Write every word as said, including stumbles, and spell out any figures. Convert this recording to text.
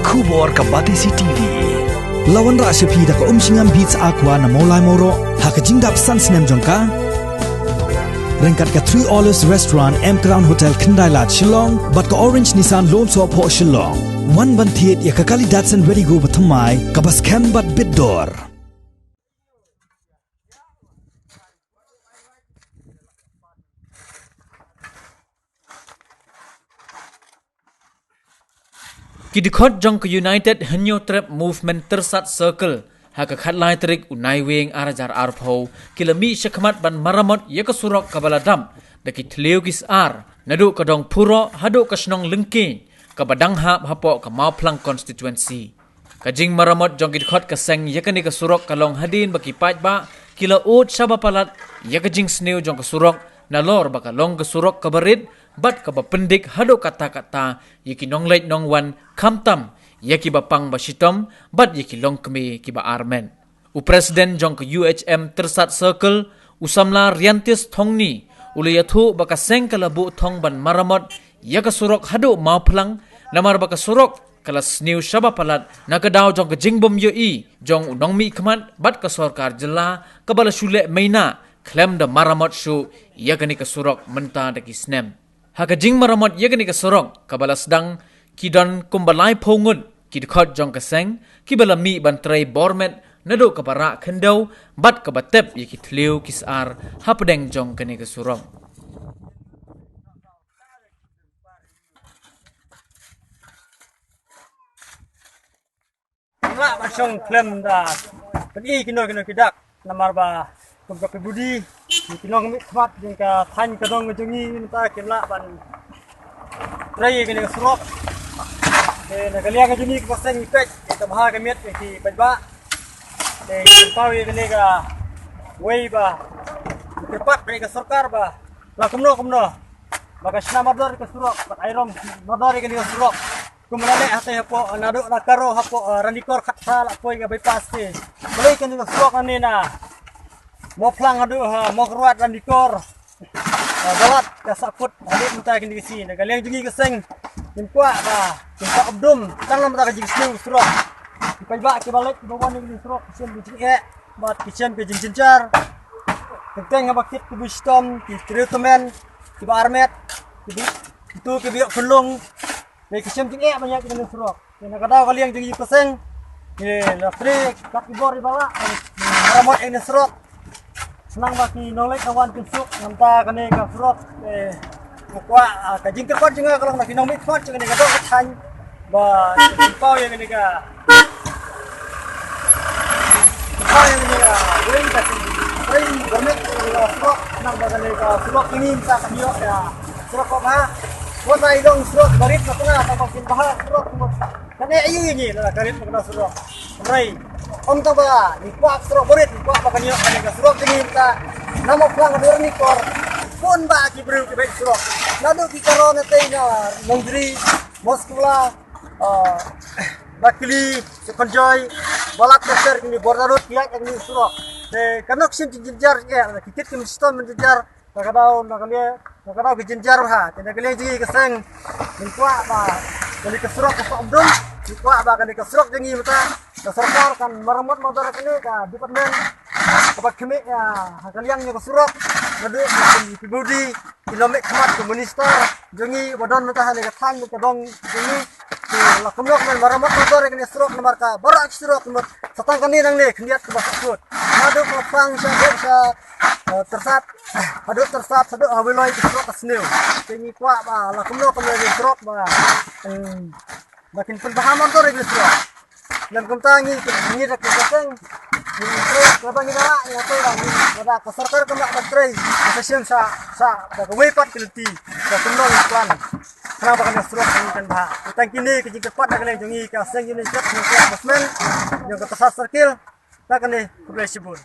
Khubor ka Batesi T V. La wanrah sha phi da ka Umshngam Beats Aqua na Mawlai Mawroh ha ka jingdap san snem jong ka. Ryngkat ka Three Olives Restaurant, M Crown Hotel, Khyndai Lad, Shillong, bad ka Orange Nissan Lumsohphoh, Shillong. Wan ban thied ïa ka kali Datsun Redi-GO bathymmai kaba skhem bad bit dor. Ki dkhot jong ka United Hynñiewtrep Movement Tyrsad Circle ha ka khatlai tarik u Naiwieng ar hajar arphew ki la mih shakhmat ban maramot ïa ka surok kaba la dam da ki thliew ki syar naduh ka dong Phuroh haduh ka shnong Lyngkeiñ kaba dang hap hapoh ka Mawphlang constituency. Ka jingmaramot jong ki dkhot ka seng ïa kane ka surok ka long hadien ba ki paidbah ki la ud shaba palat ïa ka jingsniew jong ka surok nalor ba ka long ka surok kaba rit bad kaba pyndik haduh katta katta ïa ki nongleit nongwan, khamtam ïa kiba pang ba shitom bad ïa ki longkmie kiba armet. U President jong ka U H M Tyrsad Circle, u samla Riantis Thongni, u la ïathuh ba ka seng ka la buh thong ban maramot ïa ka surok haduh Mawphlang, namar ba ka surok ka la sniew shaba palat na ka daw jong ka jingbym ïohi jong u nongmihkhmat bad ka sorkar jylla kaba la shu leh maina khlem da maramot shuh ïa kane ka surok mynta da ki snem. Ha ka jingmaramot ïa kane ka surok kaba la sdang, ki don kumba laiphew ngut ki dkhot jong ka seng kiba la mih ban trei bor met naduh kaba rah khyndew bad kaba tep ïa ki thliew ki syar hapdeng jong kane ka surok. Lah ba shong khlem da pyni kino kino ki dak, namar ba kum ka pibudi ki nongmihkhmat jong ka thaiñ ka dong ka jong ngi mynta kim lah ban trei ïa kane ka surok. Te na ka liang ka jong ngi kaba seng ngi peit ïa ka bha ka miat ïa ki paidbah. Te ngi pynpaw ïa kane kawei ba ngi kyrpad ïa ka sorkar ba la kumno kumno ba ka shna mardor ïa ka surok, ba ai rom mardor ïa kane ka surok. Kumba la leh hangtei hapoh, naduh la Karo hapoh, eh, Ranikor khatphra la poi ka bypass te. Balei kane ka surok nangne na Mawphlang haduh ha Mawkyrwat, Ranikor, eh, Balat ka sah kut haduh mynta kine ki sngi. Na ka liang jong ngi ka seng ngim kwah ba ngim kwah ym dum tang namar ka jingsniew surok. Ki paidbah kiba leit kiba wan ïa kane ka surok ki shem ka jingeh bad ki shem ka jingjynjar. Teng teng haba kit kiba shitom, ki triew tymmen, kiba armet, kiba, kito kiba ïoh khunlung. Te ki shem jingeh ban ïaid ïa kane ka surok. Te na ka daw ka liang jong ngi ka seng, ngi la trei kat ki bor ïa ba lah ban maramot ïa kane ka surok. Khnang ba ki nongleit nongwan kin suk, namar kane ka surok, te nga kwah, ah, ka jingkyrpad jong nga ka long na ki nongmihkhmat jong kane ka dong ka thaiñ ba kin pynpaw ïa kane ka Kane ka wei ka, wei ka met ka surok, nang ba kane ka surok kini mynta ka ïoh ïa surok kaba ha. Wat la i dong surok barit na tnga, tang ba kin bha surok. Kane ayu ini la ka rit na surok. Rai. Ym tang ba ngi kwah surok barit, ngi kwah ba kan ïoh kane ka surok kini mynta. Namo plang ka dur ni kor. Pun ba ki briew ki beit surok. Naduh ki Karo na tei na Nongjri, Moskula, ah, Bakili, Sekonjoi, Balat Besar kini border road kiat kini surok. Te kanok shin jinjar eh, ki kit kini stone jinjar, na ka daw, na ka liang, na ka daw ki jinjar ha. Te na ka liang jong ngi ka seng, ngi kwah ba kani ka surok ka sah ym dum, ngi kwah ba kani ka surok jong ngi mynta ka sorkar kan maramot mardor kani ka department kaba khmih ïa ha ka liang ïa ka surok, naduh ki budi, ki longmihkhmat, ki minister jong ngi ba don mynta ha kane ka thaiñ ka dong jong ngi, ki la kumno kumno maramot mardor ïa kane surok namar ka baroh ki surok namar sa tang kane nangne khyndiat kaba sah kut. Haduh ka pang sha, haduh sha, eh, Tyrsad, haduh Tyrsad, haduh Hawiloi ki surok ka sniew. Te ngi kwah ba la kumno kumno ïa kane surok ba, em, ba kin pynbha mardor ïa kane surok. Lem kumta ngi, ngi da ka seng. Ngi trei, kaba ngi da, ngi trei da, ngi da ka sorkar ka da trei. Ka seng sa, sa, da kawei pat ka lynti. Ka kumno ngi plan. Khnang ba kane surok ngi kan bha. Tang kine ki jingkyrpad na ka liang jong ngi ka seng Union Church, ngi ka movement, ngi ka Tyrsad Circle. Na kane, khublei shibun.